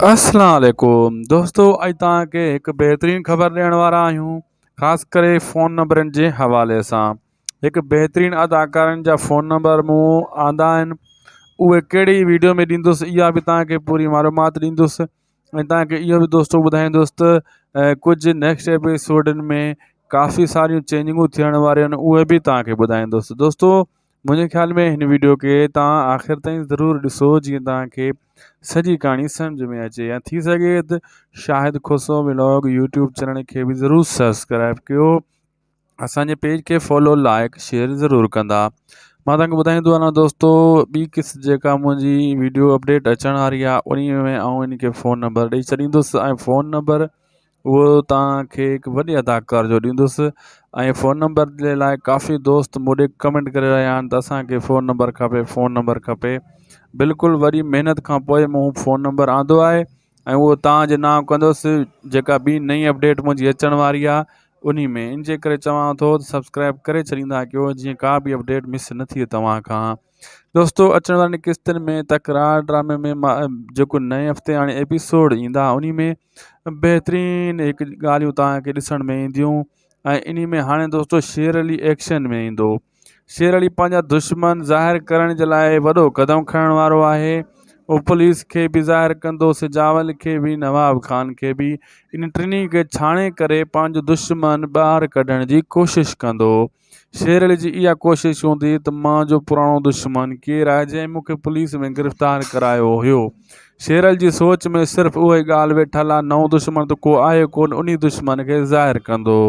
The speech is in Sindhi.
اسلام عليڪم دوستو اڄ توهان کي هڪ بهترين خبر ڏيڻ وارا آهيون خاص ڪري فون نمبرن جي حوالي سان هڪ بهترين اداڪارن جا فون نمبر مون آندا آهن اهي ڪهڙي ويڊيو ۾ ڏيندس اها به توهان کي پوري معلومات ڏيندس ۽ توهان کي اهو به دوستو ٻڌائيندس ته ڪجهه نيڪسٽ ايپيسوڊن ۾ ڪافي ساريون چينجنگون ٿيڻ واريون آهن اهي به توهان کي ٻڌائيندس دوستو منهنجي خيال ۾ هن ويڊيو کي توهان آخر تائين ضرور ڏسو جيئن توهان کي سڄي ڪهاڻي سمجھ ۾ اچي يا ٿي سگهي ته Shahid Khoso vlog YouTube channel کي به ضرور سبسڪرائب ڪيو اسان جي پيج کي فالو لائڪ شيئر ضرور ڪندا مان توهان کي ٻڌائيندو هلان دوستو ٻي قسط جيڪا منهنجي ويڊيو اپڊيٽ اچڻ واري آهي انهي ۾ آئون ان کي فون نمبر ڏئي ڇڏيندس ۽ فون نمبر اهو توهان کي هڪ وڏي اداڪار جو ڏيندس ۽ فون نمبر جي لاء ڪافي دوست مون ڏي ڪمينٽ ڪري رهيا آهن ته اسان کي فون نمبر کپي فون نمبر کپي بلڪل وڏي محنت کان پوء مون فون نمبر آندو آهي ۽ اهو توهان جي نانء ڪندس جيڪا ٻي نئين اپڊيٽ منهنجي اچڻ واري آهي انهي ۾ ان جي ڪري چوان ٿو ته سبسڪرائب ڪري ڇڏيندا ڪيو جيئن ڪا به اپڊيٽ مس نه ٿئي توهان کان دوستو اچڻ وارين قسطن ۾ تڪرار ڊرامي ۾ جيڪو نئين هفتي هاڻي ايپيسوڊ ايندا انهي ۾ بهترين هڪ ڳالهيون توهان کي ڏسڻ ۾ اينديون ۽ انهي ۾ هاڻي دوستو شير علي ايڪشن ۾ ايندو شير علي پنهنجا دشمن ظاهر ڪرڻ جي لاء وڏو قدم کڻڻ وارو آهي هو پوليس کي به ظاهر ڪندو سجاول کي به نواب خان کي به ان ٽنهي کي ڇاڻي ڪري پنهنجو دشمن ٻاهر ڪڍڻ جي ڪوشش ڪندو شير علي جي اها ڪوشش هوندي ته مان جو پراڻو دشمن ڪير آهي جنهن مون کي پوليس ۾ گرفتار ڪرايو هيو. شير علي جي سوچ ۾ صرف اهائي ڳالهه ويٺل آهي نئون دشمن ته ڪو آهي ڪونه انهي دشمن کي ظاهر ڪندو.